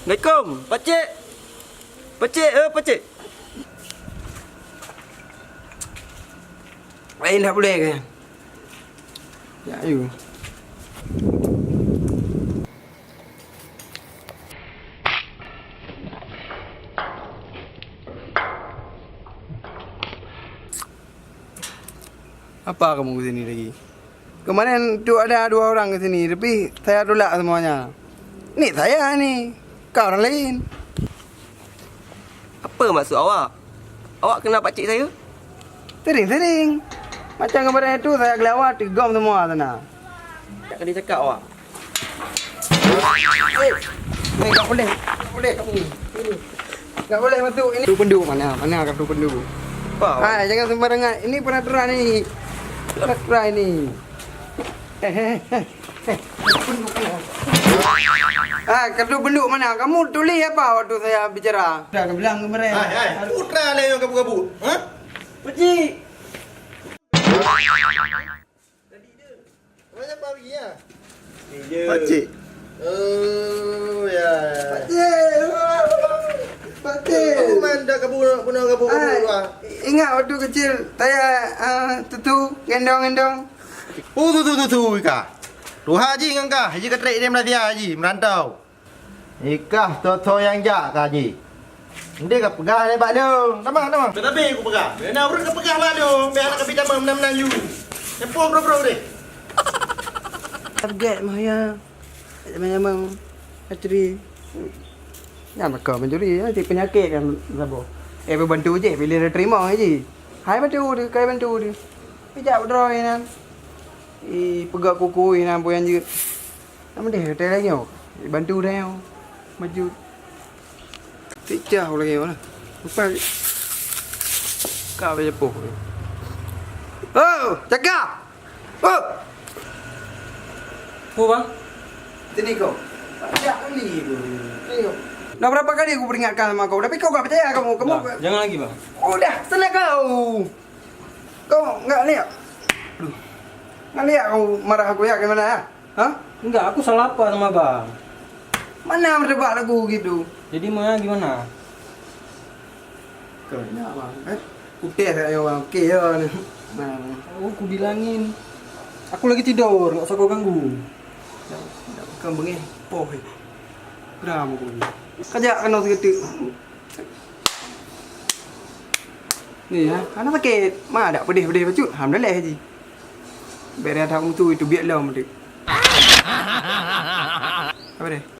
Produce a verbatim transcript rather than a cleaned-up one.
Assalamualaikum, pakcik. Pakcik, eh, pakcik. Lain tak boleh ke? Ya, ayo. Apa kamu ke sini lagi? Kemarin tu ada dua orang ke sini, tapi saya tolak semuanya. Ni saya ni, kau orang lain. Apa maksud awak? Awak kenal pakcik saya? Sering-sering. Macam kemarin tu saya gelawa, teugom semua sana. Tak kena cakap awak. Eh, eh, tak boleh. Tak boleh kamu. Ini. Tak boleh masuk ini. Tu penduk mana? Mana kartu penduk? Apa? Ah, jangan sembarangan. Ini peraturan ni. Peraturan ni. Eh, eh, eh. Eh, kartu penduk mana? Ah, kartu penduk mana? Kamu tulis apa waktu saya bicara? Dah, dah bilang kemarin. Hai, hai. Putra lah yang kabut-kabut. Ha? Pakcik. Pakcik. Oh, ya, ya. Pakcik. Pakcik. Aku main dah kabur, guna kabur, kabur Ah, luar. Ingat waktu kecil, saya, ah, tutu, gendong-gendong. Oh, tutu, tutu, Ika. Tuha ji ngan kah, ji ketrek di Malaysia ji, merantau. Ikah tho-tho nyang jak ka ji. Ndeh ka peugah lé bak lôn. Tamah, tamah. Tetapi aku peugah. Bila na ureueng ka peugah bak lôn, biar anak kami tamah meunan-meunan yu. Nyepo bro-bro deh. Target mah ya. Memang patri. Nyan maka mencuri ya, si penyakit kan sabo. Eh, bantu je, bila dia terima je. Hai bantu dia, kai bantu dia. Pijak droe nan. Eh, peugah kuku nan buyan jeuet. Nama dia hotel lagi oh. Bantu dah oh. Maju. Pecah lagi oh. Lupa. Kau aja poh. Oh, cakap. Oh. Oh, bang. Sini kau. Banyak kali tu. Sini kau. Dah berapa kali aku peringatkan sama kau, tapi kau tak percaya kamu. Kamu Dah, jangan lagi, bang. Udah, sana kau. Kau enggak lihat? Aduh. Enggak lihat kau marah aku ya gimana ya? Ha? Enggak, aku salah apa sama abang? Mana merebak lagu gitu? Jadi mau gimana? Kau nak bang, eh? Kutek saya orang. Okey ya ni. Nah. Oh, aku bilangin. Aku lagi tidur, enggak usah kau ganggu. Dah, dah bukan bengeh, poh. Eh. Geram aku ni. Kajak kena seketik. Ni ya, anak sakit. Ma dak pedih-pedih bacut. Alhamdulillah haji. Bere tak mutu itu biar lom tu. Apa deh?